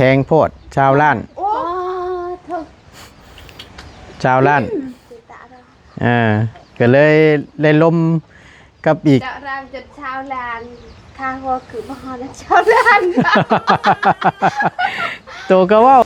ພງໂພດ ຊາວລ້ານ ໂອ້ ຊາວລ້ານ ອ່າ ກໍເລີຍໄດ້ລົມກັບອີກ ເຈົ້າລາມຈົນຊາວລ້ານ ຄ່າຫົວຄືບໍ່ຮອດຊາວລ້ານ ໂຕກໍເວົ້າ.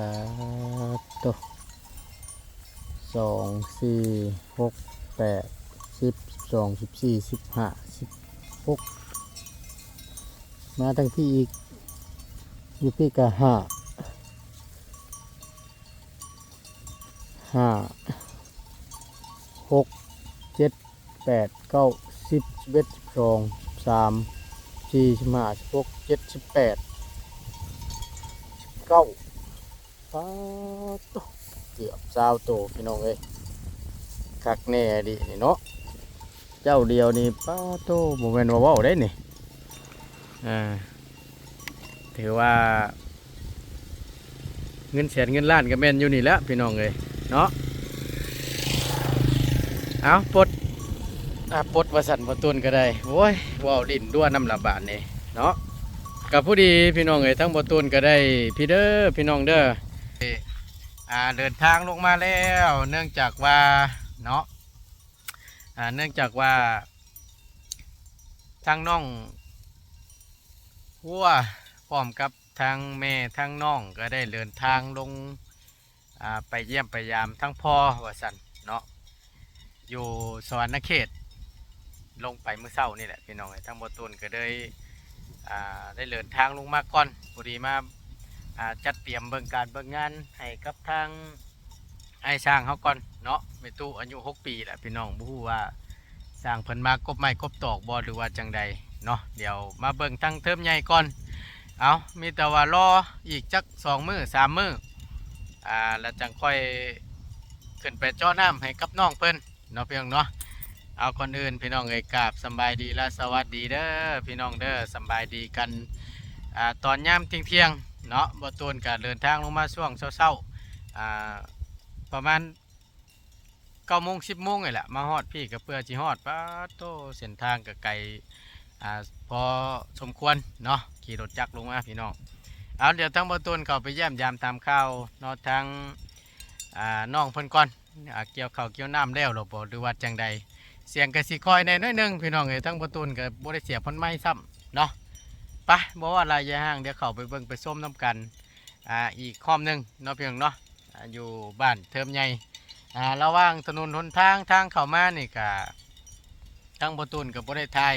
ປາດໂທ້ ສອງ ສີ່ ຫົກ ແປດ ສິບ ສິບສອງ ສິບສີ່ ສິບຫ້າ ສິບຫົກ ມາທາງພີ້ອີກ ຢູ່ພີ້ກະຫ້າ ຫ້າ ຫົກ ເຈັດ ແປດ ເກົ້າ ສິບ ສິບເອັດ ສິບສອງ ສິບສາມ ສິບສີ່ ສິບຫ້າ ສິບຫົກ ສິບເຈັດ ສິບແປດ ສິບເກົ້າ ປາດໂທ້ ເກືອບຊາວໂຕພີ່ນ້ອງເອີຍ ຄັກແນ່ອີ່ຫຼີນີ້ເນາະ ເຈົ້າດຽວນີ້ ປາດໂທ້ ບໍ່ແມ່ນວ່າເວົ້າໄດ້ນີ້ ອ່າ ຖືວ່າເງິນແສນເງິນລ້ານກໍແມ່ນຢູ່ນີ້ແຫຼະພີ່ນ້ອງເອີຍເນາະ ເອົາປົດ ອ່າ ປົດວ່າຊັ້ນ ບໍ່ຕູນກໍໄດ້ ໂອ້ຍ ເວົ້າຫຼິ້ນຕົວະນຳລະບາດນີ້ເນາະ ກໍພໍດີພີ່ນ້ອງເອີຍ ທັງບໍ່ຕູນກໍໄດ້ ພີ່ເດີ ພີ່ນ້ອງເດີ ອ່າ ເດີນທາງລົງມາແລ້ວ ເນື່ອງຈາກວ່າເນາະ ອ່າ ເນື່ອງຈາກວ່າທາງນ້ອງ ຜົວ ພ້ອມກັບທາງແມ່ທາງນ້ອງກໍໄດ້ເດີນທາງລົງ ອ່າ ໄປຢ້ຽມໄປຢາມທາງພໍ່ວ່າຊັ້ນເນາະ ຢູ່ສະຫວັນນະເຂດ ລົງໄປມື້ເຊົ້ານີ້ແຫຼະພີ່ນ້ອງເອີຍ ທາງບໍ່ຕູນກໍເລີຍ ອ່າ ໄດ້ເດີນທາງລົງມາກ່ອນ ພໍດີມາ ອ່າ ຈັດຕຽມເບິ່ງການເບິ່ງງານໃຫ້ກັບທາງ ອ້າຍຊ່າງເຮົາກ່ອນເນາະ ແມ່ຕູ້ອາຍຸຫົກປີແຫຼະພີ່ນ້ອງ ບໍ່ຮູ້ວ່າຊ່າງເພິ່ນມາກົບໄມ້ກົບຕອກບໍ່ ຫຼືວ່າຈັ່ງໃດເນາະ ດຽວມາເບິ່ງທາງເທີມໃຫຍ່ກ່ອນ ເອົາ ມີແຕ່ວ່າລໍອີກຈັກສອງມື້ສາມມື້ ອ່າ ແລ້ວຈັ່ງຄ່ອຍຂຶ້ນໄປເຈາະນ້ຳໃຫ້ກັບນ້ອງເພິ່ນເນາະພີ່ນ້ອງເນາະ ເອົາ ກ່ອນອື່ນພີ່ນ້ອງເອີຍ ກາບສຳບາຍດີ ແລະ ສະຫວັດດີເດີພີ່ນ້ອງເດີ ສຳບາຍດີກັນ ອ່າ ຕອນຍາມທ່ຽງໆເນາະ ບໍ່ຕູນກະເດີນທາງລົງມາຊ່ວງເຊົ້າໆ ອ່າ ປະມານເກົ້າໂມງສິບໂມງນີ້ແຫຼະ ມາຮອດພີ້ກໍເພື່ອຊິຮອດ ປາດໂທ້ ເສັ້ນທາງກໍໄກ ອ່າ ພໍສົມຄວນເນາະ ຂີ່ລົດຈັກລົງມາພີ່ນ້ອງ ເອົາ ດຽວທາງບໍ່ຕູນເຂົ້າໄປຢ້ຽມຢາມຖາມຂ່າວເນາະ ທາງ ອ່າ ນ້ອງເພິ່ນກ່ອນ ອ່າ ກ່ຽວເຂົ້າກ່ຽວນ້ຳແລ້ວຫຼືບໍ່ ຫຼືວ່າຈັ່ງໃດ ສຽງກໍຊິຄ່ອຍແດ່ໜ້ອຍໜຶ່ງພີ່ນ້ອງເອີຍ ທາງບໍ່ຕູນກໍບໍ່ໄດ້ສຽບພັນໄມຊ້ຳເນາະ ໄປ ບໍ່ວ່າຫຼາຍຢ່າຫ່າງ ດຽວເຂົ້າໄປເບິ່ງໄປຊົມນຳກັນ ອ່າ ອີກຮອບໜຶ່ງເນາະພີ່ນ້ອງເນາະ ອ່າ ຢູ່ບ້ານເທີມໃຫຍ່ ອ່າ ລະຫວ່າງຖະໜົນຫົນທາງ ທາງເຂົ້າມານີ້ກະ ທາງບໍ່ຕູນກໍບໍ່ໄດ້ຖ່າຍ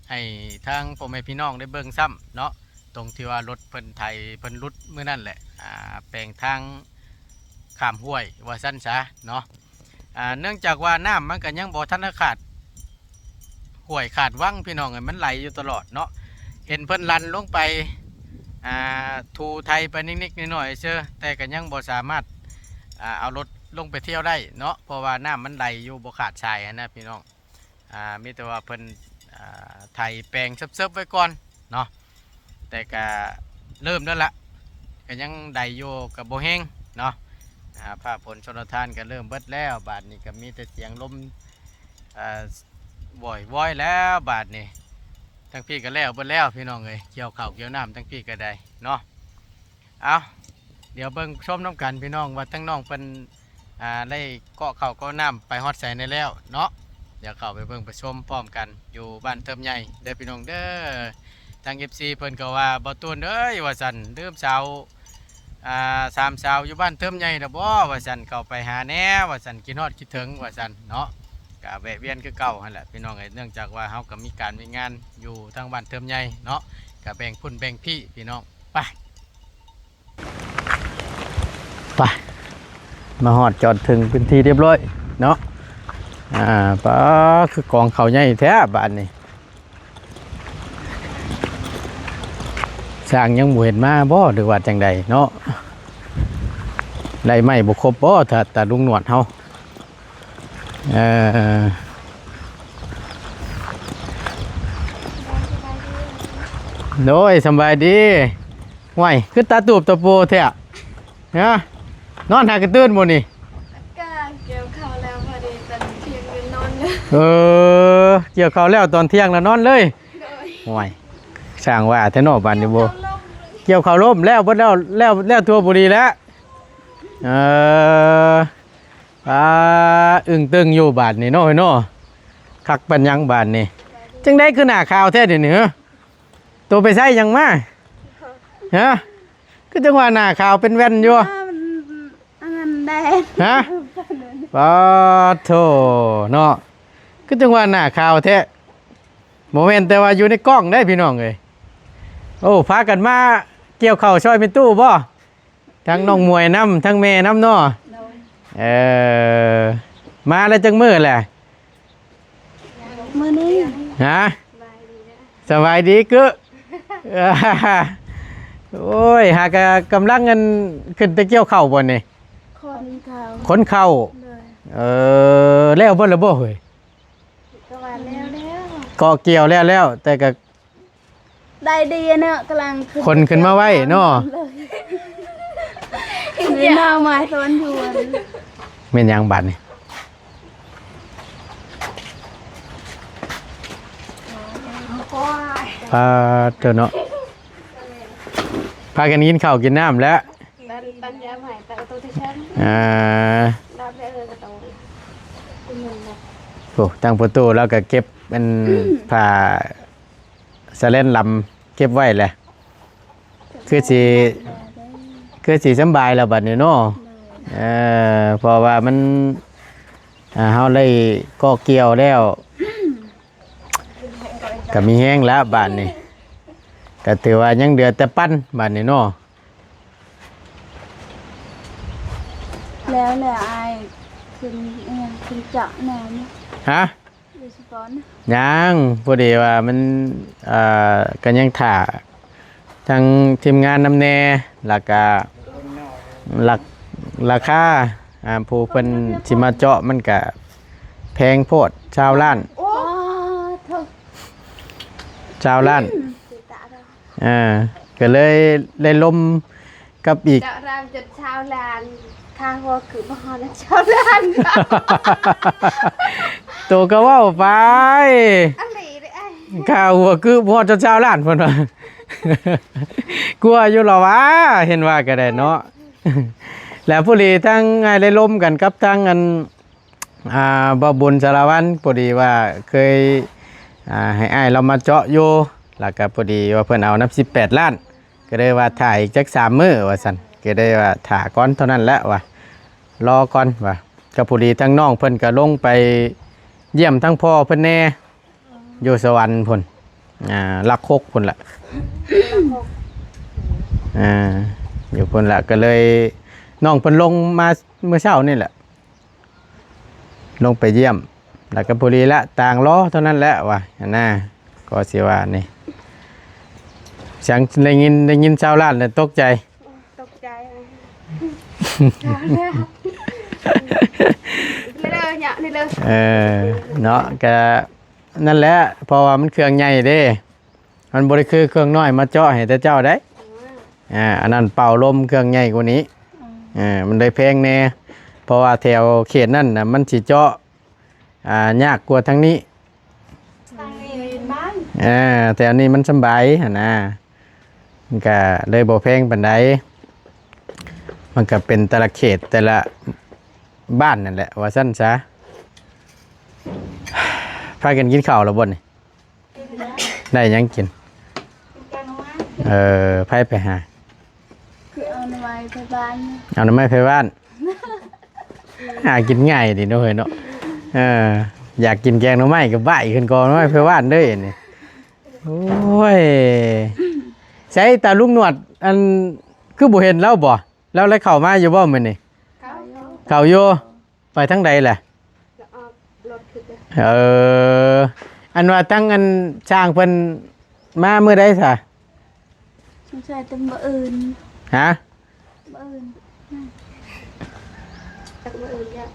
ໃຫ້ທາງພໍ່ແມ່ພີ່ນ້ອງໄດ້ເບິ່ງຊ້ຳເນາະ ຕົງທີ່ວ່າລົດເພິ່ນໄຖເພິ່ນຫຼຸດມື້ນັ້ນແຫຼະ ອ່າ ແປງທາງຂ້າມຫ້ວຍວ່າຊັ້ນຊະເນາະ ອ່າ ເນື່ອງຈາກວ່ານ້ຳມັນກໍຍັງບໍ່ທັນໄດ້ຂາດ ຫ້ວຍຂາດວັງພີ່ນ້ອງເອີຍ ມັນໄຫຼຢູ່ຕະຫຼອດເນາະ ເຫັນເພິ່ນລັນລົງໄປ ອ່າ ຖູໄຖໄປນິດໆໜ້ອຍໆເຊີ ແຕ່ກໍຍັງບໍ່ສາມາດ ອ່າ ເອົາລົດລົງໄປທ່ຽວໄດ້ເນາະ ເພາະວ່ານ້ຳມັນໄຫຼຢູ່ບໍ່ຂາດສາຍຫັ້ນນະພີ່ນ້ອງ ອ່າ ມີແຕ່ວ່າເພິ່ນ ອ່າ ໄຖແປງເສີບໆໄວ້ກ່ອນເນາະ ແຕ່ກະເລີ່ມແລ້ວລະ ກະຍັງໄດ້ຢູ່ ກະບໍ່ແຮງເນາະ ອ່າ ຟ້າຝົນຊົນລະທານກະເລີ່ມເບິດແລ້ວ ບາດນີ້ກະມີແຕ່ສຽງລົມ ອ່າ ວອຍໆແລ້ວບາດນີ້ ທາງພີ້ກະແລ້ວເບິດແລ້ວພີ່ນ້ອງເອີຍ ກ່ຽວເຂົ້າກ່ຽວນ້ຳທາງພີ້ກະໄດ້ເນາະ ເອົາ ດຽວເບິ່ງຊົມນຳກັນພີ່ນ້ອງ ວ່າທາງນ້ອງເພິ່ນ ອ່າ ໄດ້ເກາະເຂົ້າເກາະນ້ຳໄປຮອດໃສແດ່ແລ້ວເນາະ ດຽວເຂົ້າໄປເບິ່ງໄປຊົມພ້ອມກັນຢູ່ບ້ານເທີມໃຫຍ່ເດີພີ່ນ້ອງເດີ ທາງເອັຟຊີເພິ່ນກໍວ່າ ບໍ່ຕູນເອີຍ ວ່າຊັ້ນ ລືມສາວ ອ່າ ສາມສາວຢູ່ບ້ານເທີມໃຫຍ່ແລ້ວບໍ່ ວ່າຊັ້ນ ເຂົ້າໄປຫາແດ່ ວ່າຊັ້ນ ຄິດຮອດຄິດເຖິງ ວ່າຊັ້ນເນາະ ກະແວະວຽນຄືເກົ່າຫັ້ນແຫຼະພີ່ນ້ອງເອີຍ ເນື່ອງຈາກວ່າເຮົາກໍມີການມີງານຢູ່ທາງບ້ານເທີມໃຫຍ່ເນາະ ກະແບ່ງພຸ້ນແບ່ງພີ້ພີ່ນ້ອງ ໄປ ໄປ ມາຮອດຈອດເຖິງເປັນທີ່ຮຽບຮ້ອຍເນາະ ອ່າ ປາ ຄືກອງເຂົ້າໃຫຍ່ແທ້ບາດນີ້ ຊ່າງຍັງບໍ່ເຫັນມາບໍ່ ຫຼືວ່າຈັ່ງໃດເນາະ ໄດ້ໄມ້ບໍ່ຄົບບໍ່ ຖ້າ ຖ້າລຸງໜວດເຮົາ ເອີ ໄດ້ ໂດຍ ສຳບາຍດີ. ຫ້ວຍ ຄືຕາຕູບຕາໂປແທ້ ຮະ? ນອນຫາກະຕື່ນບໍ່ນີ້? ກະກ່ຽວເຂົ້າແລ້ວ ພໍດີຕອນທ່ຽງກໍນອນເລີຍ. ເອີ ກ່ຽວເຂົ້າແລ້ວຕອນທ່ຽງລະນອນເລີຍ. ໂດຍ. ໂອ້ຍ ຊ່າງວ່າແທ້ເນາະ ບາດນີ້ບໍ່ ກ່ຽວເຂົ້າລົ້ມ ກ່ຽວເຂົ້າລົ້ມແລ້ວເບິດແລ້ວ ແລ້ວ ແລ້ວທົ່ວບໍ່ດີແລ້ວ. ເອີ ອາ ອຶ້ງຕຶງຢູ່ບາດນີ້ເນາະ ເອີຍເນາະ. ຄັກປານຫຍັງບາດນີ້? ຈັ່ງໃດຄືໜ້າຂາວແທ້ດຽວນີ້ ຮະ? ໂຕໄປໃຊ້ຫຍັງມາ? ຮະ? ຄືຈັ່ງວ່າໜ້າຂາວເປັນແວ່ນຢູ່? ອັນນັ້ນແດດ. ຮະ? ປາດໂທ້ເນາະ ຄືຈັ່ງວ່າໜ້າຂາວແທ້. ບໍ່ແມ່ນແຕ່ວ່າຢູ່ໃນກ້ອງເດ້ພີ່ນ້ອງເອີຍ. ໂອ້ ພາກັນມາກ່ຽວເຂົ້າຊ່ອຍແມ່ຕູ້ບໍ່? ທັງນ້ອງໝວຍນຳ ທັງແມ່ນຳເນາະ. ໂດຍ. ເອີ ມາແລ້ວຈັກມື້ແຫຼະ? ມື້ນີ້. ຮະ? ສະບາຍດີກຶ. ໂອ້ຍ ຫາກະກຳລັງອັນຂຶ້ນແຕ່ກ່ຽວເຂົ້າບໍ່ນີ້? ຂົນເຂົ້າ. ຂົນເຂົ້າ. ໂດຍ. ເອີ ແລ້ວເບິດແລ້ວບໍ່ເຮີ້ຍ? ກໍວ່າແລ້ວແລ້ວ ກໍກ່ຽວແລ້ວແລ້ວ ແຕ່ກໍ ໄດ້ດີເນາະ ກຳລັງຂຶ້ນ ຂົນຂຶ້ນມາໄວ້ເນາະ. ໂດຍ. ເປັນໜໍ່ໄມ້ສວນຢູ່. ແມ່ນຫຍັງບາດນີ້? ປາດໂທ້ເນາະ ພາກັນກິນເຂົ້າກິນນ້ຳແລ້ວ. ຕັນ ຕັນຢາໃຫ້ ຕັນເອົາໂຕທີ່ເທິງ. ອ່າ ດັບແລ້ວເອີ ກໍຕ້ອງ ໂອ້ ທາງປະຕູລາວກໍເກັບອັນ ຜ້າສະແລນລຳເກັບໄວ້ແຫຼະ ຄືຊິ ຄືຊິສຳບາຍແລ້ວບັດນີ້ເນາະ. ເອີ ເພາະວ່າມັນ ອ່າ ເຮົາໄດ້ກໍກ່ຽວແລ້ວ ກໍມີແຮງແລ້ວບາດນີ້ ກໍຖືວ່າຍັງເຫຼືອແຕ່ປັ່ນບາດນີ້ເນາະ. ແລ້ວແຫຼະອ້າຍ ຂຶ້ນ ອີຫຍັງ ຂຶ້ນເຈາະແນວນີ້. ຮະ? ຢູ່ສະປອນ. ຍັງ ພໍດີວ່າມັນ ເອີ ກໍຍັງຖ້າທາງທີມງານນຳແດ່ ແລ້ວກໍລາ ລາຄາ ອ່າ ຜູ້ເພິ່ນຊິມາເຈາະມັນກະແພງໂພດ ຊາວລ້ານ. ໂອ້ ຊາວລ້ານ. ອ່າ ກໍເລີຍໄດ້ລົມກັບອີກ ເຈາະລາວຈົນຊາວລ້ານ ຄ່າຫົວຄືບໍ່ຮອດຊາວລ້ານ. ໂຕກໍເວົ້າໄປ ອັນນີ້ເດ້ ຄ່າຫົວຄືບໍ່ຮອດຊາວລ້ານ ເພິ່ນວ່າ. ກົວຢູ່ລະຫວາ ເຫັນວ່າກໍໄດ້ເນາະ. ແລ້ວພໍດີທັງອ້າຍໄດ້ລົມກັນກັບທັງອັນ ອ່າ ບ່າວບຸນສາລະວັນ ພໍດີວ່າເຄີຍ ອ່າ ໃຫ້ອ້າຍລາວມາເຈາະຢູ່ ແລ້ວກໍພໍດີວ່າເພິ່ນເອົານຳສິບແປດລ້ານ ກໍເລີຍວ່າຖ້າອີກຈັກສາມມື້ວ່າຊັ້ນ ກໍເລີຍວ່າຖ້າກ່ອນເທົ່ານັ້ນແຫຼະວ່າ ລໍກ່ອນວ່າ. ກໍພໍດີທັງນ້ອງເພິ່ນກໍລົງໄປຢ້ຽມທັງພໍ່ເພິ່ນແດ່ ຢູ່ສະຫວັນພຸ້ນ ອ່າ ຫຼັກຫົກພຸ້ນແຫຼະ ອ່າ ຢູ່ພຸ້ນແຫຼະ ກໍເລີຍ ນ້ອງເພິ່ນລົງມາມື້ເຊົ້ານີ້ແຫຼະ ລົງໄປຢ້ຽມ ແລ້ວກໍພໍດີລະ ຕ່າງລໍເທົ່ານັ້ນແຫຼະວ່າ ຫັ້ນນະ ກໍຊິວ່ານີ້ ສຽງໄດ້ຍິນ ໄດ້ຍິນຊາວລ້ານແລ້ວຕົກໃຈ ຕົກໃຈ ເອີ ເນາະ ກະນັ້ນແຫຼະ ເພາະວ່າມັນເຄື່ອງໃຫຍ່ເດ້ ມັນບໍ່ໄດ້ຄືເຄື່ອງນ້ອຍມາເຈາະໃຫ້ແຕ່ເຈົ້າໄດ໋ ອ່າ ອັນນັ້ນເປົ່າລົມເຄື່ອງໃຫຍ່ກວ່ານີ້ ເອີ ມັນໄດ້ແພງແດ່ ເພາະວ່າແຖວເຂດນັ້ນນະ ມັນຊິເຈາະ ອ່າ ຍາກກວ່າທາງນີ້ ທາງນີ້ເປັນບ້ານ ເອີ ແຖວນີ້ມັນສຳບາຍຫັ້ນນະ ມັນກະເລີຍບໍ່ແພງປານໃດ ມັນກະເປັນແຕ່ລະເຂດແຕ່ລະບ້ານນັ້ນແຫຼະ ວ່າຊັ້ນຊະ. ພາກັນກິນເຂົ້າແລ້ວບໍ່ນີ້? ໄດ້ຫຍັງກິນ? ແກງໜໍ່ໄມ້ ເອີ ໃຜໄປຫາ? ຄືເອົາໜໍ່ໄມ້ໄປບ້ານ ເອົາໜໍ່ໄມ້ໄປບ້ານ ຫາກິນງ່າຍດີເນາະເຮີຍເນາະ ເອີ ຢາກກິນແກງໜໍ່ໄມ້ກໍບ້າຍຂຶ້ນກ່ອນ ໜໍ່ໄມ້ໄປບ້ານເດີ້ນີ້ ໂອ້ຍ ໃສຕາລຸງໜວດ ອັນ ຄືບໍ່ເຫັນລາວບໍ່? ລາວໄດ້ເຂົ້າມາຢູ່ບໍ່ມື້ນີ້? ເຂົ້າຢູ່ ເຂົ້າຢູ່ ໄປທາງໃດແຫຼະ? ລາວອອກລົດຂຶ້ນເດີ ເອີ ອັນວ່າທາງອັນຊ່າງເພິ່ນມາມື້ໃດຊະ? ສົງໄສແຕ່ມື້ອື່ນ ຮະ? ມື້ອື່ນ ຈັກມື້ອື່ນແລ້ວ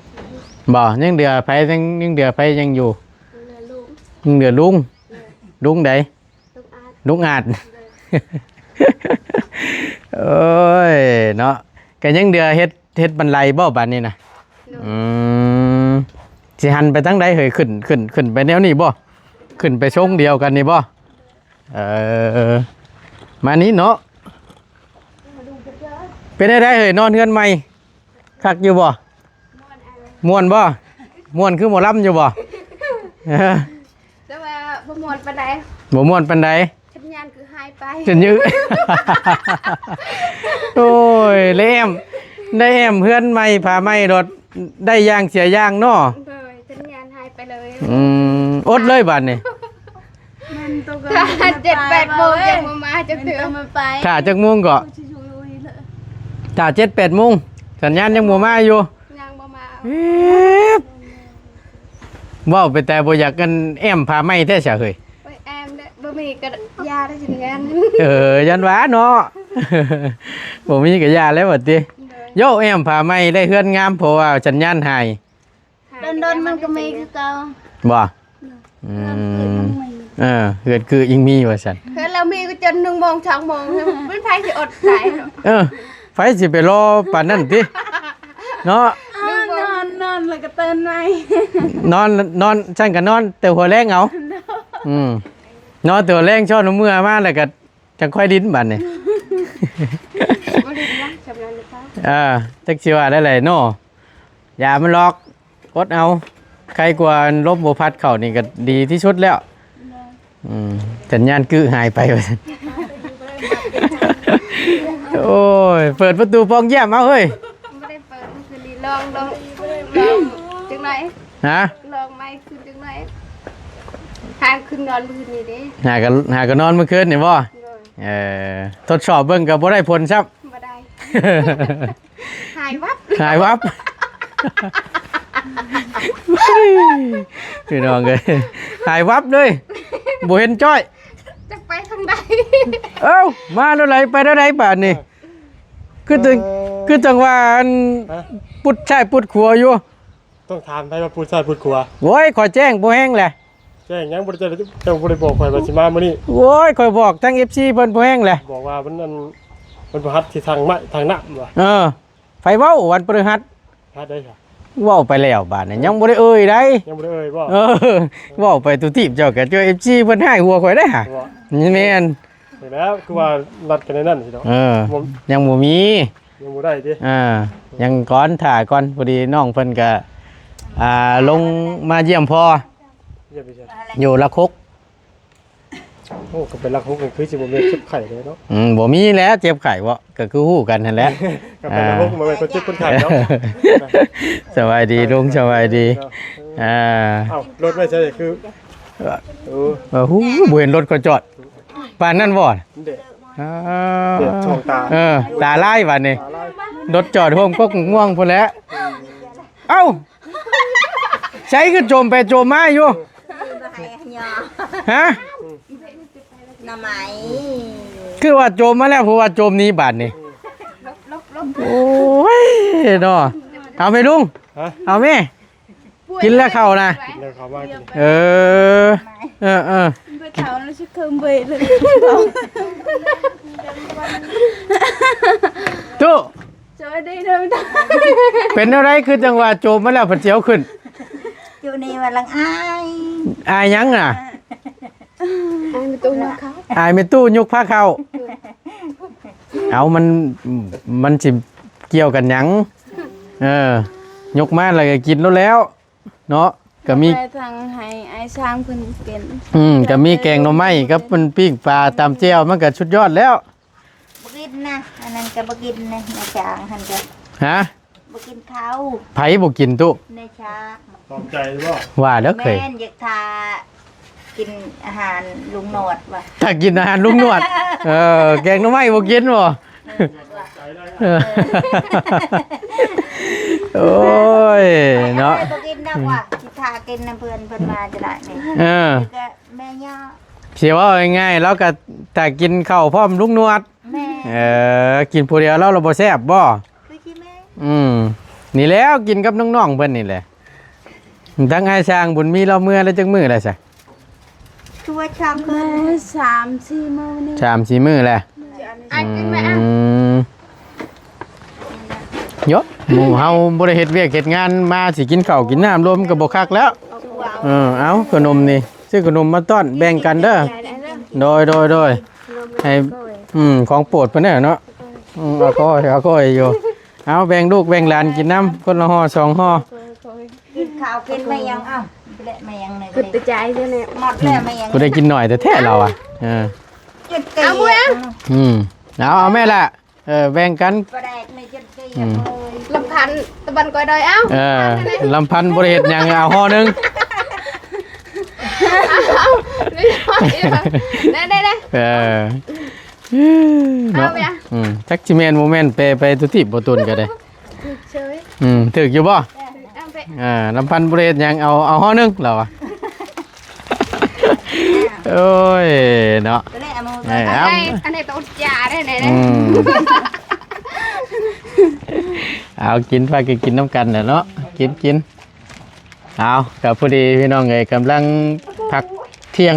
ບໍ່ ຍັງເຫຼືອໃຜ ຍັງ ຍັງເຫຼືອໃຜຍັງຢູ່? ຍັງເຫຼືອລຸງ ຍັງເຫຼືອລຸງ ເອີ ລຸງໃດ? ລຸງອາດ ລຸງອາດ ເອີ ໂອ້ຍເນາະ ກໍຍັງເດືອເຮັດ ເຮັດບັນໄດບໍ່ບາດນີ້ນະ? ໂດຍ ອືມ ຊິຫັນໄປທາງໃດເຮີ້ຍ? ຂຶ້ນ ຂຶ້ນ ຂຶ້ນໄປແນວນີ້ບໍ່? ຂຶ້ນໄປຊົງດຽວກັນນີ້ບໍ່? ເອີ ມານີ້ເນາະ. ເປັນຈັ່ງໃດເຮີ້ຍ ນອນເຮືອນໃໝ່ ຄັກຢູ່ບໍ່? ມ່ວນບໍ່? ມ່ວນຄືໝໍລຳຢູ່ບໍ່? ແຕ່ວ່າບໍ່ມ່ວນປານໃດ. ບໍ່ມ່ວນປານໃດ? ສັນຍານຄືຫາຍໄປ. ສັນຍານ ໂອ້ຍ ແລ້ວແອ້ມ ໄດ້ແອ້ມເຮືອນໃໝ່ ຜ້າໃໝ່ໂດດ ໄດ້ຢ່າງເສຍຢ່າງເນາະ. ໂດຍ ສັນຍານຫາຍໄປເລີຍ. ອືມ ອົດເລີຍບາດນີ້. ຖ້າເຈັດແປດໂມງຍັງບໍ່ມາຈັກເທື່ອ. ຖ້າຈັກໂມງເກາະ? ຖ້າເຈັດແປດໂມງ ສັນຍານຍັງບໍ່ມາຢູ່. ຍັງບໍ່ມາ. ເອີ ເວົ້າໄປແຕ່ບໍ່ຢາກອັນແອ້ມຜ້າໃໝ່ແທ້ຊະເຮີ້ຍ. ໂອ້ຍ ແອ້ມເດ້ ບໍ່ມີກໍຢ່າໄດ້ສັນຍານ. ເອີ ຢ້ານວ່າເນາະ ບໍ່ມີກໍຢ່າແລ້ວບັດຕິ. ໂດຍ ໂຢ ແອ້ມຜ້າໃໝ່ໄດ້ເຮືອນງາມ ເພາະວ່າສັນຍານຫາຍ. ດົນໆມັນກໍມີຄືເກົ່າບໍ່? ອືມ ເຮືອນຄືຍັງມີ ເອີ ເຮືອນຄືຍັງມີວ່າຊັ້ນ. ເຮືອນລາວມີກໍຈົນໜຶ່ງໂມງສອງໂມງ ມັນໃຜຊິອົດໄດ້ເນາະ. ເອີ ໃຜຊິໄປລໍປານນັ້ນຕິເນາະ. ເອົາ ນອນ ນອນແລ້ວກໍຕື່ນໃໝ່ ນອນ ນອນ ຊັ້ນກໍນອນແຕ່ຫົວແລງເອົາ. ອືມ ນອນແຕ່ຫົວແລງ ຊ້ອນເມື່ອມາແລ້ວກໍ ຈັ່ງຄ່ອຍດິນບາດນີ້. ບໍ່ດິນນະ ຈຳນັ້ນຫຼືເປົ່າ. ເອີ ຈັກຊິວ່າໄດ້ໃດເນາະ ຢ່າມັນຫຼອກ ອົດເອົາ ໄຄກວ່າລົມບໍ່ພັດເຂົ້ານີ້ກໍດີທີ່ສຸດແລ້ວ. ອືມ ສັນຍານກຶຫາຍໄປວ່າຊັ້ນ. ໂອ້ຍ ເປີດປະຕູປ່ອງຢ້ຽມເອົາເຮີ້ຍ. ບໍ່ໄດ້ເປີດ ຄືນີ້ລອງ ລອງ ລອງຈັກໜ້ອຍ. ຮະ? ລອງໃໝ່ຄືນຈັກໜ້ອຍ ຫາຂຶ້ນນອນມື້ນີ້ເດ້. ຫາກໍ ຫາກໍນອນມື້ຄືນນີ້ບໍ່? ໂດຍ ເອີ ທົດສອບເບິ່ງກໍບໍ່ໄດ້ຜົນຊ້ຳ. ບໍ່ໄດ້ ຫາຍວັບ ຫາຍວັບ. ພີ່ນ້ອງເອີຍ ຫາຍວັບເລີຍ ບໍ່ເຫັນຈ້ອຍ ຈັກໄປທາງໃດ. ເອົ້າ ມາແນວໃດ ໄປແນວໃດບາດນີ້? ຄືຈັ່ງ ເອີ ຄືຈັ່ງວ່າອັນ ຮະ? ປຸດຊ້າຍປຸດຂວາຢູ່. ຕ້ອງຖາມໃຜວ່າປູດຊ້າຍປູດຂວາ. ໂອ້ຍ ຂ້ອຍແຈ້ງພໍແຮງແຫຼະ. ແຈ້ງຫຍັງ? ບໍ່ໄດ້ ເຈົ້າບໍ່ໄດ້ບອກຂ້ອຍວ່າຊິມາມື້ນີ້. ໂອ້ຍ ຂ້ອຍບອກທັງເອັຟຊີເພິ່ນພໍແຮງແຫຼະ. ບອກວ່າມັນ ອັນ ມັນບໍ່ຮັດທີ່ທາງໄມ້ທາງນ້ຳວ່າ. ເອີ ໃຜເວົ້າວັນພະฤຫັດ? ຮັດໄດ້ຊະ. ເວົ້າໄປແລ້ວບາດນີ້ ຍັງບໍ່ໄດ້ເອີ່ຍໃດ. ຍັງບໍ່ໄດ້ເອີ່ຍບໍ່? ເອີ ເວົ້າໄປຕຸຕີບເຈົ້າ ກະເຈົ້າເອັຟຊີເພິ່ນຮ້າຍຫົວຂ້ອຍໄດ໋ຫາ. ບໍ່ ແມ່ນ. ນີ້ແຫຼະ ຄືວ່ານັດກັນໃນນັ້ນຊິເນາະ. ເອີ ບໍ່ ຍັງບໍ່ມີ ຍັງບໍ່ໄດ້ຕິ. ອ່າ ຍັງກ່ອນ ຖ້າກ່ອນ ພໍດີນ້ອງເພິ່ນກະ ອ່າ ລົງມາຢ້ຽມພໍ່ ຢ້ຽມໄປໃສ? ຢູ່ຫຼັກຫົກ. ໂອ້ ກໍໄປຫຼັກຫົກນີ້ຄືຊິບໍ່ແມ່ນເຈັບໄຂ້ເດ້ເນາະ. ອືມ ບໍ່ມີແຫຼະເຈັບໄຂ້ເບາະ ກໍຄືຮູ້ກັນຫັ້ນແຫຼະ. ກໍໄປຫຼັກຫົກ ອ່າ ບໍ່ແມ່ນຄົນເຈັບຄົນໄຂ້ເນາະ. ສະບາຍດີລຸງ ສະບາຍດີ. ອ່າ ເອົ້າ ລົດໄວ້ໃສ? ຄື ເອີ ເອີ ຫູ ບໍ່ເຫັນລົດເຂົາຈອດ ປານນັ້ນບໍ່? ເດ ອ່າ ເດ ຊ່ອງຕາ ເອີ ຕາລາຍບາດນີ້ ຕາລາຍ ລົດຈອດໂຮມກົກມ່ວງພຸ້ນແຫຼະ. ເອົ້າ ໃສຄືໂຈມໄປໂຈມມາຢູ່? ຮະ? ໜໍ່ໄມ້ ຄືວ່າໂຈມມາແລ້ວ ຜູ້ວ່າໂຈມໜີບາດນີ້. ໂອ້ຍເນາະ ເອົາແມ່ລຸງ ຮະ? ເອົາແມ່ ກິນແລ້ວເຂົ້ານະ ກິນແລ້ວເຂົ້າມາກິນ. ເອີ ເອີ ເອີ ໄປເຂົ້າແລ້ວຊິເຄີມເວີຍເລີຍ. ຕູ້ ສະບາຍດີເດີ. ເປັນແນວໃດ ຄືຈັ່ງວ່າໂຈມມາແລ້ວເພິ່ນຊິເອົາຂຶ້ນ? ຢູ່ນີ້ວ່າລັງອາຍ. ອາຍຫຍັງນະ? ອາຍແມ່ຕູ້ຍົກພາເຂົ້າ ອາຍແມ່ຕູ້ຍົກພາເຂົ້າ. ເອົາ ມັນ ມັນຊິກ່ຽວກັນຫຍັງ? ເອີ ຍົກມາແລ້ວກໍກິນໂລດແລ້ວເນາະ. ກໍມີ ໄປທາງໃຫ້ອ້າຍຊ້າງເພິ່ນເປັນ ອືມ ກໍມີແກງໜໍ່ໄມ້ກັບມັນປີ້ງປາຕຳແຈ່ວ ມັນກໍສຸດຍອດແລ້ວ. ບໍ່ກິນນະ ອັນນັ້ນກໍບໍ່ກິນນະ ນາຍຊ້າງຫັ້ນກໍ ຮະ? ບໍ່ກິນເຂົ້າ. ໃຜບໍ່ກິນຕຸ? ນາຍຊ້າງ. ຂອບໃຈບໍ່? ວ່າແລ້ວເຄີຍ ແມ່ນ ຢາກຖ້າກິນອາຫານລຸງໜວດວ່າ ຖ້າກິນອາຫານລຸງໜວດ. ເອີ ແກງໜໍ່ໄມ້ບໍ່ກິນບໍ່? ເອີ ເອີ ໂອ້ຍເນາະ ບໍ່ກິນດອກວ່າ ຊິຖ້າກິນນຳເພິ່ນ ເພິ່ນມາຈະໄດ້ນີ້. ເອີ ແມ່ຍ່າ ຊິເວົ້າງ່າຍໆ ລາວກໍຖ້າກິນເຂົ້າພ້ອມລຸງໜວດ. ແມ່ນ. ເອີ ກິນຜູ້ດຽວລາວລະບໍ່ແຊບບໍ່? ຄືຊິແມ່ນ. ອືມ ນີ້ແຫຼະ ກິນກັບນ້ອງໆເພິ່ນນີ້ແຫຼະ. ທັງອ້າຍຊ່າງບຸນມີລາວເມືອແລ້ວຈັກມື້ແລ້ວຊະ? ຄືວ່າຊ່າງຄືນ ສາມສີ່ມື້ນີ້ ສາມສີ່ມື້ແຫຼະ. ອືມ ໂຍະ ໝູ່ເຮົາບໍ່ໄດ້ເຮັດວຽກເຮັດງານມາ ຊິກິນເຂົ້າກິນນ້ຳລວມກໍບໍ່ຄັກແລ້ວ. ເອີ ເອົາຂະໜົມນີ້ ຊື້ຂະໜົມມາຕ້ອນແບ່ງກັນເດີ. ໂດຍ ໂດຍ ໂດຍ ໃຫ້ ອືມ ຂອງໂປດເພິ່ນແນ່ເນາະ. ອືມ ເອົາຄ່ອຍ ເອົາຄ່ອຍຢູ່. ເອົາແບ່ງລູກແບ່ງຫຼານກິນນຳ ຄົນລະຫໍ່ສອງຫໍ່. ກິນເຂົ້າກິນແມ່ຫຍັງ ເອົ້າ ແລະແມ່ຫຍັງນີ້ ຄືແຕ່ໃຈເດ້ ໝົດແລ້ວແມ່ຫຍັງ ຜູ້ໃດກິນໜ້ອຍແທ້ໆລາວອະ. ເອີ ເຈັດເກ ເອົາ ອືມ ເອົາ ເອົາແມ່ລະ. ເອີ ແບ່ງກັນ ປາແດກໃນເຈັດເກ ອືມ ເອີຍ ລຳພັນຕະບັນກ້ອຍດອຍ ເອົາ ເອີ ລຳພັນບໍ່ໄດ້ເຮັດຫຍັງ ເອົາຫໍ່ໜຶ່ງ ເອົາ ໄດ້ໆ ເອີ ເນາະ ອືມ ຈັກຊິແມ່ນບໍ່ແມ່ນ ແປໄປທຸກທີບບໍ່ຕົນກໍໄດ້. ຖືກເຊີຍ ອືມ ຖືກຢູ່ບໍ່? ເອີ ລຳພັນບໍ່ໄດ້ເຮັດຫຍັງ ເອົາ ເອົາຫໍ່ໜຶ່ງລາວອະ. ໂອ້ຍເນາະ ເອີ ເອົາ ອັນນີ້ ອັນນີ້ຕ້ອງຢາໄດ້ແນ່ ອືມ ເອົາກິນ ພາກັນກິນນຳກັນແຫຼະເນາະ ກິນ ກິນ. ເອົາ ກໍພໍດີພີ່ນ້ອງເອີຍ ກຳລັງພັກທ່ຽງ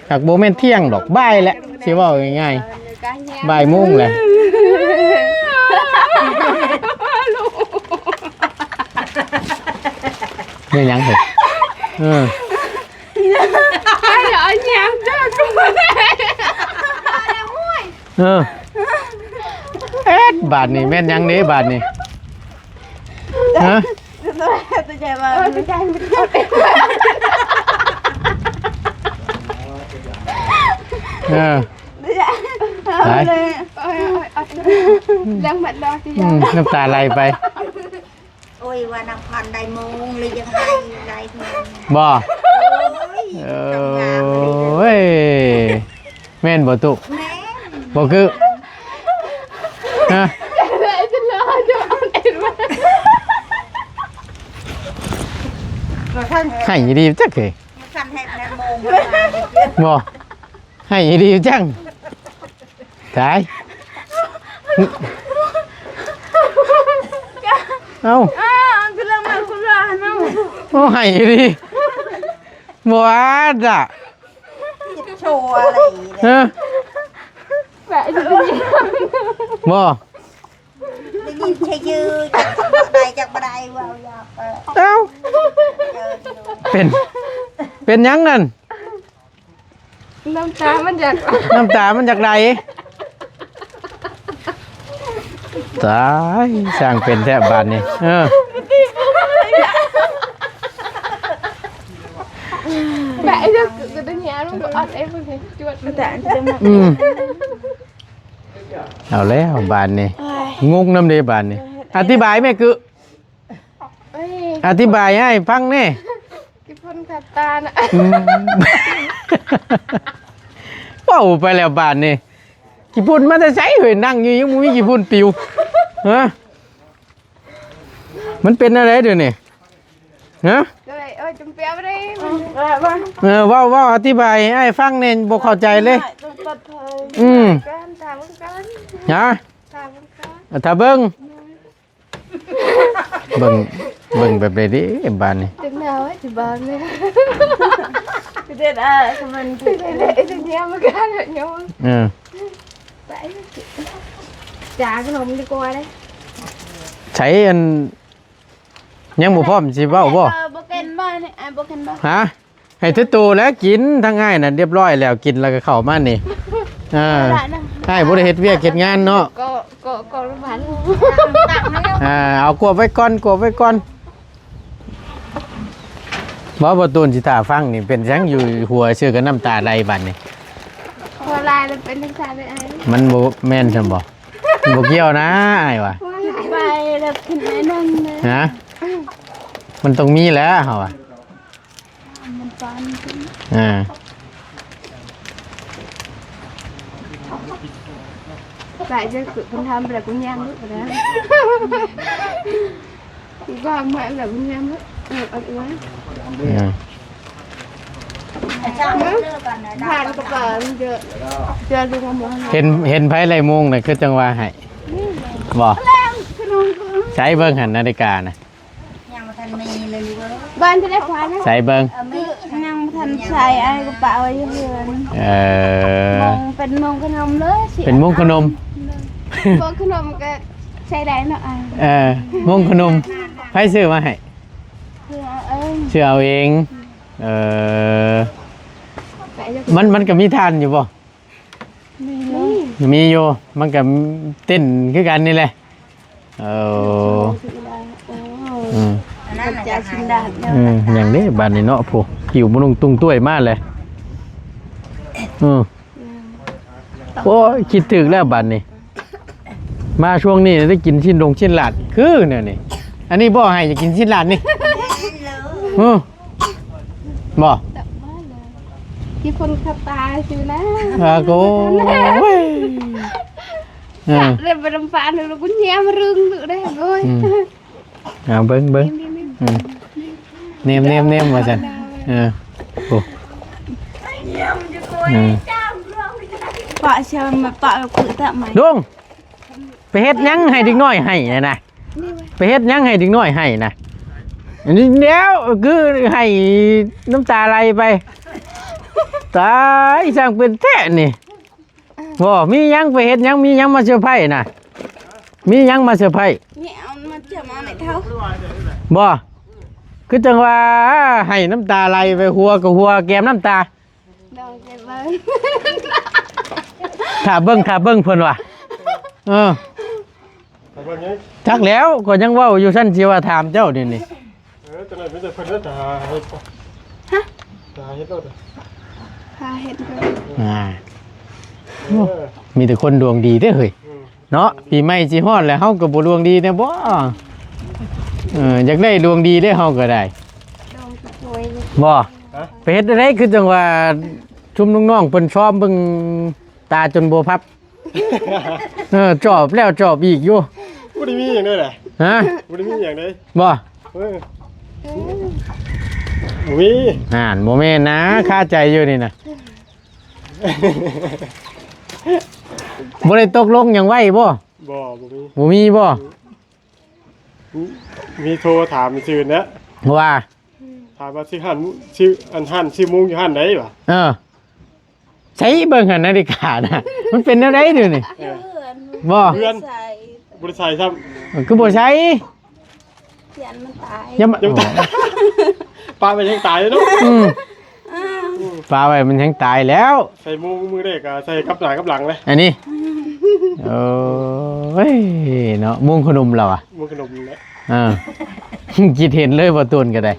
ຫາກບໍ່ແມ່ນທ່ຽງດອກ ບ່າຍແຫຼະ ຊິເວົ້າງ່າຍໆ ບ່າຍໂມງແຫຼະ. ແມ່ນຫຍັງເຮີ້ຍ? ເອີ ເອີ ເອັດ ບາດນີ້ແມ່ນຫຍັງເດ້ບາດນີ້? ຮະ? ເອີ ໄປ ອືມ ນ້ຳຕາໄຫຼໄປ. ໂອ້ຍ ວ່ານາງພັນໄດ້ໂມງເລີຍ ຍັງໄຫ້ໄດ້ໂມງ ບໍ່? ໂອ້ຍ ເອີ ໂອ້ຍ ແມ່ນບໍ່ຕຸ? ແມ່ນ ບໍ່ຄື? ຮະ? ໄຫ້ດີຈັກເຮີ້ຍ ບໍ່? ໃຫ້ອີ່ຫຼີຈັງ ຕາຍ ເອົ້າ ເອົ້າ ຄືລະມັນ ຄືລະເນາະ ໂອ້ ໃຫ້ອີ່ຫຼີ ບໍ່ອາດລະ ໂຊອະໄລ ຮະ ແບບ ບໍ່ ໄດ້ຍິນຊະຍື ຈັກໄດ້ຈັກບໍ່ໄດ້ ເວົ້າຢາກ ເອົ້າ ເປັນ ເປັນຫຍັງນັ້ນ? ນ້ຳຕາມັນຢາກ ນ້ຳຕາມັນຢາກໄຫຼ ຕາຍ ຊ່າງເປັນແທ້ບາດນີ້ ເອີ ແບບ ອືມ ເອົາແລ້ວບາດນີ້ ງົງນຳເດ້ບາດນີ້ ອະທິບາຍແມ່ ຄື ເອີຍ ອະທິບາຍໃຫ້ຟັງແດ່ ຂີ້ຝຸ່ນຂັດຕານະ ອືມ ເວົ້າໄປແລ້ວບາດນີ້ ຂີ້ຝຸ່ນມາແຕ່ໃສເຮີ້ຍ? ນັ່ງຢູ່ຍັງບໍ່ມີຂີ້ຝຸ່ນປິວ ຮະ? ມັນເປັນແນວໃດດຽວນີ້ ຮະ? ເອີຍ ເອີຍ ຈຳເປັນບໍ່ໄດ້ ເອີ ເວົ້າ ເວົ້າ ອະທິບາຍໃຫ້ຟັງແດ່ ບໍ່ເຂົ້າໃຈເລີຍ ອືມ ຖາມເບິ່ງກ່ອນ ຮະ? ຖາມເບິ່ງກ່ອນ ຖ້າເບິ່ງ ເບິ່ງ ເບິ່ງແບບໃດເດ້ບາດນີ້ ເຈັບແນວເອີຍ ເຈັບບາດນີ້ ເດັດ ອ່າ ສະມັນ ເຈັບແນວ ເຈັບແນວ ເອີ ໄປ ຈາຂະໜົມດີກວ່າເດ້ ໃສ ອັນ ຍັງບໍ່ພ້ອມຊິເວົ້າບໍ່? ບໍ່ເກັ່ນບໍ່ນີ້ ບໍ່ເກັ່ນບໍ່? ຮະ? ໃຫ້ເທໂຕແລ້ວກິນ ທາງອ້າຍນັ້ນລຽບຮ້ອຍແລ້ວ ກິນແລ້ວກໍເຂົ້າມານີ້ ເອີ ອ້າຍບໍ່ໄດ້ເຮັດວຽກເຮັດງານເນາະ ກໍ ກໍ ກໍລະວັນ ອ່າ ເອົາກວບໄວ້ກ່ອນ ກວບໄວ້ກ່ອນ ບໍ່ ບໍ່ຕູນຊິຖ້າຟັງນີ້ ເປັນຫຍັງຢູ່ຫົວຊື່ກັນ ນ້ຳຕາໄຫຼບາດນີ້ ຫົວລາຍແລ້ວເປັນຈັ່ງຊັ້ນເລີຍອ້າຍ ມັນບໍ່ແມ່ນຊັ້ນບໍ່? ບໍ່ກ່ຽວນະອ້າຍວ່າ ໄປແລ້ວກິນໜ້ອຍໜຶ່ງນະ ຮະ? ມັນຕ້ອງມີແຫຼະເຮົາວ່າ ມັນປານ ອ່າ ຫຼາຍເທື່ອຄືເພິ່ນທຳໄປແລ້ວ ກູຍ່າງລຸກໄປແລ້ວ ກູກໍມາແລ້ວກູຍ່າງລຸກ ເອີ ເອົາໄວ້ ອ່າ ຜ່ານກະເປົາເດີ ເຈີລຸງມາ ເຫັນ ເຫັນໃຜໄລ່ໂມງນະ ຄືຈັ່ງວ່າໃຫ້ ບໍ່? ໃສເບິ່ງຫັ້ນນາລິການະ ຍັງບໍ່ທັນມີເລີຍລູກເອີຍ ບ້ານຈະໄດ້ຂວານະ ໃສເບິ່ງ ຍັງບໍ່ທັ ໃສ່ອ້າຍກໍປະໄວ້ຢູ່ເຮືອນ. ເອີ ມົງ ເປັນມົງຂະໜົມເລີຍ. ເປັນມົງຂະໜົມ. ມົງຂະໜົມກໍໃຊ້ໄດ້ເນາະອ້າຍ. ເອີ ມົງຂະໜົມ ໃຜຊື້ມາໃຫ້? ຊື້ເອົາເອງ. ເອີ ມັນ ມັນກໍມີຖ່ານຢູ່ບໍ່? ມີ ມີຢູ່ ມັນກໍເຕັ້ນຄືກັນນີ້ແຫຼະ. ເອີ ອືມ ອັນນັ້ນນະ ອືມ ຫຍັງເດ້ບາດນີ້ເນາະ ຜູ້ ຫິວມະນຸງຕຸງຕ້ວຍມາແຫຼະ. ອືມ ໂອ້ຍ ຄິດຖືກແລ້ວບາດນີ້ ມາຊ່ວງນີ້ໄດ້ກິນຊີ້ນດົງຊີ້ນຫຼາດ ຄືແນວນີ້. ອັນນີ້ບໍ່ໃຫ້ຢາກກິນຊີ້ນຫຼາດນີ້. ອືມ ບໍ່ ທີ່ເພິ່ນເຂົ້າຕາຊື່ນະ. ອາໂກ ເອີ ເລີຍໄປນຳປານ ແລ້ວກໍແຍມຣຶງເດ້. ໂອ້ຍ ອືມ ເອົາເບິ່ງ ເບິ່ງ ອືມ ແນມ ແນມ ແນມ ວ່າຊັ້ນ. ເອີ ໂອ້ ອືມ ປະຊະມາປະຄືຕະໄໝ ດົງ ໄປເຮັດຫຍັງໃຫ້ເດັກນ້ອຍໄຫ້ນະ? ໄປເຮັດຫຍັງໃຫ້ເດັກນ້ອຍໄຫ້ນະ? ອັນນີ້ແລ້ວຄືໄຫ້ນ້ຳຕາໄຫຼໄປ. ຕາຍ ຊ່າງເປັນແທ້ນີ້. ບໍ່ ມີຫຍັງ ໄປເຮັດຫຍັງ ມີຫຍັງມາເຊີໄພນະ? ມີຫຍັງມາເຊີໄພ? ນີ້ເອົາມາເຈີມາແມ່ເຖົ້າ. ບໍ່ ຄືຈັ່ງວ່າໄຫ້ນ້ຳຕາໄຫຼໄປ ຫົວກໍຫົວ ແກ້ມນ້ຳຕາ. ດອງເກັບເບິ່ງ ຖ້າເບິ່ງ ຖ້າເບິ່ງເພິ່ນວ່າ. ເອີ ຖ້າເບິ່ງຫຍັງ? ຈັກແລ້ວ ກໍຍັງເວົ້າຢູ່ຊັ້ນ ຊິວ່າຖາມເຈົ້ານີ້ນີ້. ເອີ ຈັ່ງໃດມີແຕ່ເພິ່ນເດີ ຖ້າເຮັດ ຮະ ຖ້າເຮັດໂລດ ຖ້າເຮັດໂລດ. ອ່າ ເອີ ໂອ້ ມີແຕ່ຄົນດວງດີເດ້ເຮີ້ຍ ອືມ ເນາະ. ປີໃໝ່ຊິຮອດແລ້ວ ເຮົາກໍບໍ່ດວງດີແດ່ບໍ່? ເອີ ຢາກໄດ້ດວງດີເດ້ເຮົາກໍໄດ້ ດວງຊິປ່ວຍຢູ່ ບໍ່ ຮະ ໄປເຮັດໄດ້ ຄືຈັ່ງວ່າຊຸມນ້ອງໆເພິ່ນຊອມເບິ່ງຕາຈົນບໍ່ພັບ. ເອີ ຈອບແລ້ວຈອບອີກຢູ່. ບໍ່ໄດ້ມີຫຍັງເດີນະ. ຮະ ບໍ່ໄດ້ມີຫຍັງເດີ. ບໍ່ ເອີ ບໍ່ມີ. ຫັ້ນ ບໍ່ແມ່ນນະ ຄາໃຈຢູ່ນີ້ນະ. ບໍ່ໄດ້ຕົກລົງຫຍັງໄວ້ບໍ່? ບໍ່ ບໍ່ມີ. ບໍ່ມີບໍ່? ມີໂທຖາມຊື່ນະ ວ່າ ຖາມວ່າຊື່ຮ້ານ ຊື່ອັນຮ້ານ ຊື່ໂມງຢູ່ຮ້ານໃດຫວາ? ເອີ ໃສ່ເບິ່ງຫັ້ນນາລິການະ ມັນເປັນແນວໃດດຽວນີ້? ເອີ ບໍ່ ເຮືອນ ບໍ່ໄດ້ໃສ່ຊ້ຳ. ຄືບໍ່ໃສ່? ຢ້ານມັນຕາຍ. ຢ່າມາ ປະໄວ້ແຮງຕາຍເນາະ. ອືມ ປະໄວ້ມັນແຮງຕາຍແລ້ວ. ໃສ່ໂມງມື້ແລກກໍໃສ່ກັບໜ້າກັບຫຼັງເລີຍ ອັນນີ້. ໂອ້ຍເນາະ ມຸງຂະໜົມລາວອະ ມຸງຂະໜົມແຫຼະ. ເອີ ຄິດເຫັນເລີຍບໍ່ ໂຕນກໍໄດ້.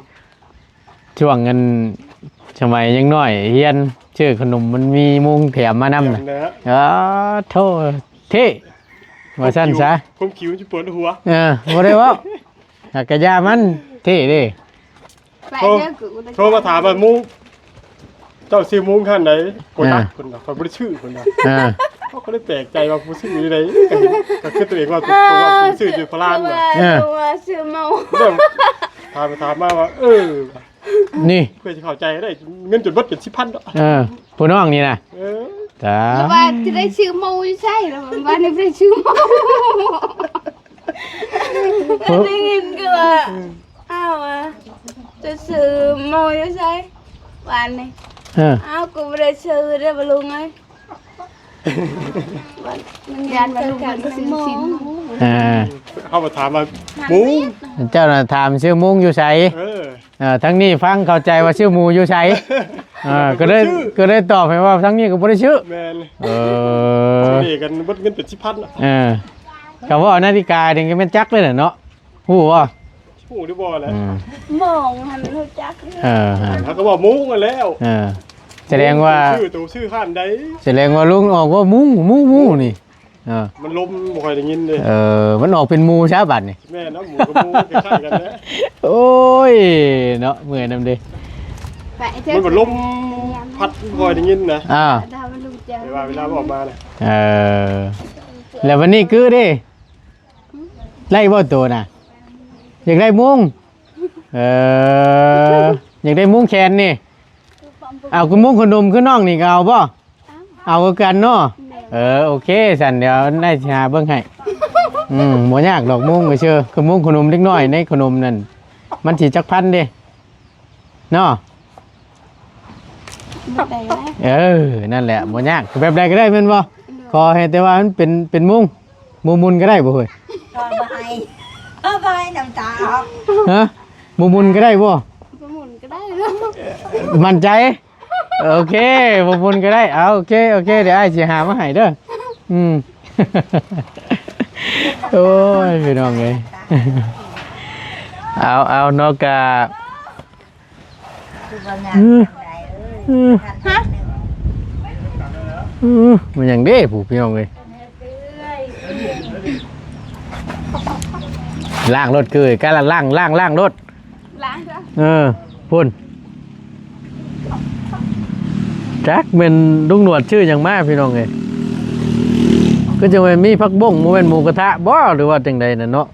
ຊ່ວງນັ້ນ ສະໄໝຍັງນ້ອຍຮຽນ ຊື້ຂະໜົມ ມັນມີມຸງແຖມມານຳນະ. ເອີ ໂທ້ ເທ່ ວ່າຊັ້ນຊະ. ຄວາມຄິວ ຄວາມຄິວຈະປວດຫົວ. ເອີ ບໍ່ໄດ້ເວົ້າ ຫາກກະຢ່າມັນ ເທ່ເດ້. ໂທ ໂທມາຖາມວ່າມຸງ ເຈົ້າຊື້ມຸງຮ້ານໃດ? ບໍ່ຈັກ ເພິ່ນວ່າ ຂ້ອຍບໍ່ໄດ້ຊື້ ເພິ່ນວ່າ. ເອີ ເຮົາກໍເລີຍແປກໃຈວ່າບໍ່ຊື້ຢູ່ໃດ ກໍເຫັນ ກໍຄືຕົວເອງວ່າ ຕົວວ່າບໍ່ຊື້ຢູ່ພະລານ. ເອີ ວ່າຊື້ເມົາ. ຖາມໄປຖາມມາວ່າ ເອີ ນີ້ ເພື່ອຊິເຂົ້າໃຈໄດ້ ເງິນຈົນເບິດເປັນສິບພັນເນາະ. ເອີ ຜູ້ນ້ອງນີ້ນະ. ເອີ ຕາຍ ວ່າຈະໄດ້ຊື້ເມົາຢູ່ໃສ ວ່ານີ້ບໍ່ໄດ້ຊື້ເມົາ. ໄດ້ຍິນຄືວ່າ ອ້າວ ຈະຊື້ເມົາຢູ່ໃສ ວານນີ້. ເອີ ອ້າວ ກໍບໍ່ໄດ້ຊື້ເດ້ ບະລຸງເອີຍ. ຢ້ານວ່າລຸງເພິ່ນຊື້ຊີ້ນໝູ. ເອີ ເຮົາກໍຖາມວ່າໝູ ເຈົ້ານະຖາມຊື້ໝູຢູ່ໃສ? ເອີ ເອີ ທາງນີ້ຟັງເຂົ້າໃຈວ່າຊື້ໝູຢູ່ໃສ. ເອີ ກໍເລີຍ ກໍເລີຍຕອບໃຫ້ວ່າທາງນີ້ກໍບໍ່ໄດ້ຊື້. ແມ່ນ. ເອີ ເອີ ກັນເບິດເງິນເປັນສິບພັນ. ເອີ ກໍເວົ້ານາລິການີ້ກໍແມ່ນຈັກເລີຍແຫຼະເນາະ. ຮູ້ບໍ່? ຮູ້ຫຼືບໍ່ແຫຼະ? ອືມ ໂມງຫັ້ນຮູ້ຈັກຢູ່. ເອີ ເຮົາກໍເວົ້າມຸງຫັ້ນແລ້ວ. ເອີ ສະແດງວ່າ ຊື້ໂຕ ຊື້ຮ້ານໃດ. ສະແດງວ່າລຸງອອກວ່າມຸງ ມຸງ ມຸງນີ້. ເອີ ມັນລົມບໍ່ຄ່ອຍໄດ້ຍິນເດ້. ເອີ ມັນອອກເປັນໝູຊະບາດນີ້. ແມ່ນເນາະ ໝູກັບມຸງຄ້າຍໆກັນແຫຼະ. ໂອ້ຍເນາະ ເມື່ອຍນຳເດ້. ມັນບັດລົມພັດບໍ່ຄ່ອຍໄດ້ຍິນນະ. ອ່າ ເວລາ ເວລາອອກມານະ. ເອີ ແລ້ວວັນນີ້ຄືເດ້ ໄລ່ບໍ່ໂຕນະ? ຢາກໄດ້ມຸງ. ເອີ ຢາກໄດ້ມຸງແຂນນີ້. ເອົາ ຄືມຸງຂະໜົມຄືນ້ອງນີ້ກໍເອົາບໍ່? ເອົາຄືກັນເນາະ. ເອີ ໂອເຄ ຊັ້ນດຽວນາຍຊິຫາເບິ່ງໃຫ້. ອືມ ບໍ່ຍາກດອກ ມຸງກໍຊື່ ຄືມຸງຂະໜົມເດັກນ້ອຍໃນຂະໜົມນັ້ນ ມັນຊິຈັກພັນເດ້ເນາະ. ແບບໃດກໍໄດ້ ເອີ ນັ້ນແຫຼະ ບໍ່ຍາກ ແບບໃດກໍໄດ້ແມ່ນບໍ່? ໂດຍ ຂໍໃຫ້ແຕ່ວ່າມັນເປັນ ເປັນມຸງ ມຸງມຸນກໍໄດ້ບໍ່ເຮີ້ຍ? ກໍບໍ່ໃຫ້ ກໍບໍ່ໃຫ້ນ້ຳຕາອອກ ຮະ? ບໍ່ມຸນກໍໄດ້ບໍ່? ບໍ່ມຸນກໍໄດ້ ໝັ້ນໃຈ? ໂອເຄ ບໍ່ມຸນກໍໄດ້ ເອົາ ໂອເຄ ໂອເຄ ດຽວອ້າຍຊິຫາມາໃຫ້ເດີ ອືມ ໂອ້ຍ ພີ່ນ້ອງເອີຍ ເອົາ ເອົາ ເນາະ ກະ ຄືວ່າງາມ ອືມ ປານໃດເອີຍ ອືມ ຄັນໜຶ່ງ ອືມ ມັນຫຍັງເດ້ຜູ້ ພີ່ນ້ອງເອີຍ ລ້າງລົດຄືກັນລະ ລ້າງ ລ້າງ ລ້າງລົດ ລ້າງເດີ ເອີ ພຸ້ນ ຈັກແມ່ນລຸງໜວດຊື້ຫຍັງມາ ພີ່ນ້ອງເອີຍ ຄືຈັ່ງແມ່ນມີຜັກບົ້ງ ບໍ່ແມ່ນໝູກະທະບໍ ຫຼືວ່າຈັ່ງໃດນັ້ນເນາະ?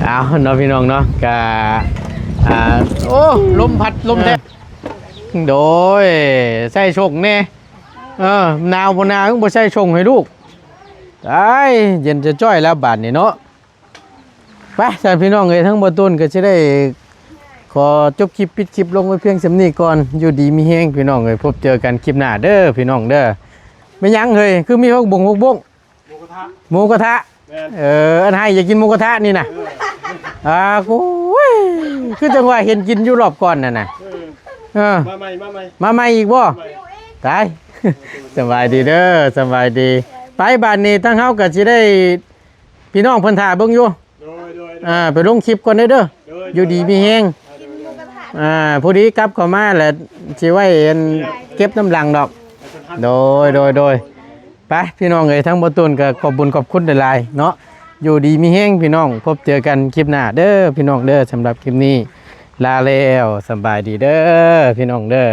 ເອົາເນາະ ພີ່ນ້ອງເນາະ ກະ ອ່າ ໂອ້ ລົມພັດລົມແທະ ໂດຍ ໃສ່ຊົງແດ່ ເອີ ໜາວບໍ່ໜາວ ຍັງບໍ່ໃສ່ຊົງໃຫ້ລູກ ຕາຍ ເຢັນຈະຈ້ອຍແລ້ວບາດນີ້ເນາະ. ໄປ ຊັ້ນພີ່ນ້ອງເອີຍ ທາງບໍ່ຕູນກໍຊິໄດ້ຂໍຈົບຄລິບ ປິດຄລິບລົງໄວ້ພຽງສ່ຳນີ້ກ່ອນ ຢູ່ດີມີແຮງພີ່ນ້ອງເອີຍ ພົບເຈີກັນຄລິບໜ້າເດີພີ່ນ້ອງເດີ. ແມ່ນຫຍັງເຮີ້ຍ ຄືມີຜັກບົ້ງ ຜັກບົ້ງ ໝູກະທະ ໝູກະທະ ແມ່ນ ເອີ ອັນໃຫ້ຢາກກິນໝູກະທະນີ້ນະ ເອີ ອ່າ ໂອ້ຍ ຄືຈັ່ງວ່າເຫັນກິນຢູ່ລອບກ່ອນນັ້ນນະ ເອີ ເອີ ມາໃໝ່ ມາໃໝ່ ມາໃໝ່ອີກບໍ່? ມາໃໝ່ ຕາຍ ສະບາຍດີເດີ ສະບາຍດີ. ໄປ ບາດນີ້ທາງເຮົາກໍຊິໄດ້ ພີ່ນ້ອງເພິ່ນຖ້າເບິ່ງຢູ່ ໂດຍ ໂດຍ ໂດຍ ອ່າ ໄປລົງຄລິບກ່ອນເດີ ໂດຍ ຢູ່ດີມີແຮງ ໂດຍ ໂດຍ ອ່າ ພໍດີກັບເຂົ້າມາແລ້ວຊິໄວ້ອັນເກັບນຳຫຼັງດອກ ໂດຍ ໂດຍ ໂດຍ. ໄປ ພີ່ນ້ອງເອີຍ ທາງບໍ່ຕູນກໍຂອບບຸນຂອບຄຸນຫຼາຍໆເນາະ ຢູ່ດີມີແຮງພີ່ນ້ອງ ພົບເຈີກັນຄລິບໜ້າເດີພີ່ນ້ອງເດີ. ສຳລັບຄລິບນີ້ລາແລ້ວ ສະບາຍດີເດີພີ່ນ້ອງເດີ.